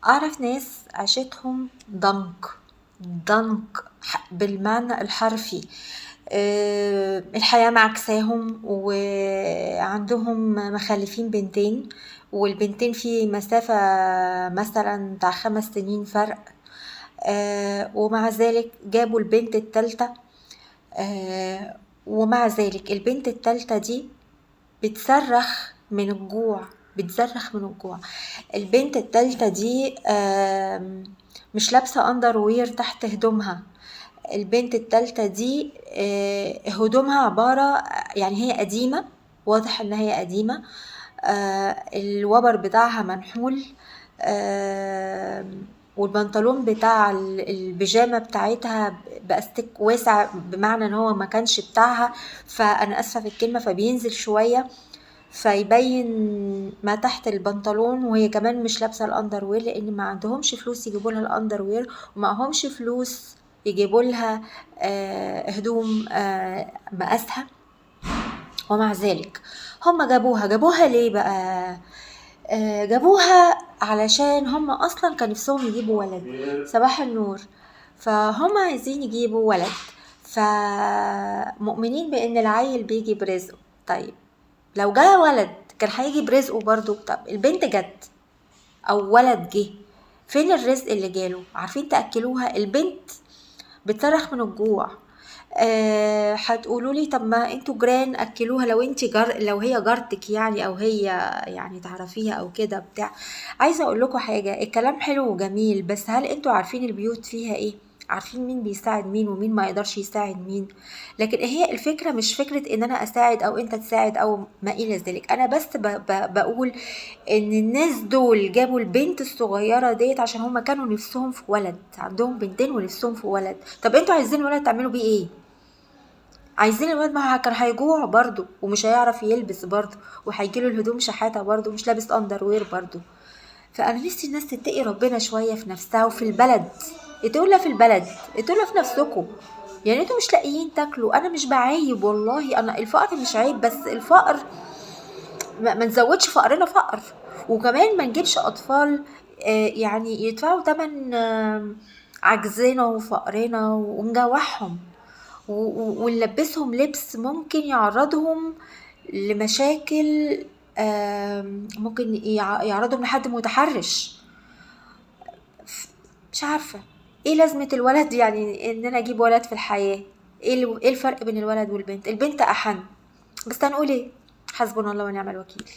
أعرف ناس عيشتهم ضنك ضنك بالمعنى الحرفي، الحياة معكساهم وعندهم مخلفين بنتين، والبنتين في مسافة مثلا بتاع 5 سنين فرق، ومع ذلك جابوا البنت التالتة، ومع ذلك البنت التالتة دي بتصرخ من الجوع، بتصرخ من الجوع. البنت التالتة دي مش لابسة underwear تحت هدومها. البنت التالتة دي هدومها عبارة، يعني هي قديمة، واضح ان هي قديمة، الوبر بتاعها منحول، والبنطلون بتاع البيجامة بتاعتها بأستك واسع، بمعنى ان هو ما كانش بتاعها، فانا اسفة في الكلمة، فبينزل شوية فيبين ما تحت البنطلون. وهي كمان مش لابسة ال underwear لان ما عندهمش فلوس يجيبوا لها ال underwear، ومعهمش فلوس يجيبوا لها هدوم مقاسها. ومع ذلك هم جابوها. جابوها ليه بقى؟ جابوها علشان هم اصلا كان نفسهم يجيبوا ولد. صباح النور. فهم عايزين يجيبوا ولد، فمؤمنين بان العيل بيجي برزقه. طيب لو جه ولد كان هيجي برزقه برضو. طب البنت جت او ولد جه، فين الرزق اللي جاله؟ عارفين تاكلوها؟ البنت بتصرخ من الجوع. هتقولوا لي طب ما انتوا جيران اكلوها، لو انت جار، لو هي جارتك يعني، او هي يعني تعرفيها او كده بتاع. عايزه اقول لكم حاجه، الكلام حلو وجميل، بس هل انتوا عارفين البيوت فيها ايه؟ عارفين مين بيساعد مين ومين ما يقدرش يساعد مين؟ لكن هي الفكرة مش فكرة ان انا اساعد او انت تساعد او ما الى ذلك. انا بس بقول ان الناس دول جابوا البنت الصغيرة ديت عشان هما كانوا نفسهم في ولد، عندهم بنتين ونفسهم في ولد. طب انتوا عايزين ولد تعملوا بيه ايه؟ عايزين الولد ما هو كان هيجوع برضو، ومش هيعرف يلبس برضو، وهيجيله الهدوم شحاتة برضو، ومش لابس underwear برضو. فانا نفسي الناس تتقي ربنا شوية في نفسها وفي البلد. اتقوا في البلد، اتقوا في نفسكم. انتوا مش لاقيين تاكلوا. انا مش بعايب والله، انا الفقر مش عيب، بس الفقر ما نزودش فقرنا فقر، وكمان ما نجيبش اطفال يدفعوا تمن عجزنا وفقرنا ونجوعهم ونلبسهم لبس ممكن يعرضهم لمشاكل، ممكن يعرضهم لحد متحرش. مش عارفة ايه لازمة الولد، ان انا اجيب ولد في الحياة. ايه الفرق بين الولد والبنت؟ البنت احن، بس هنقول ايه؟ حسبنا الله ونعم الوكيل.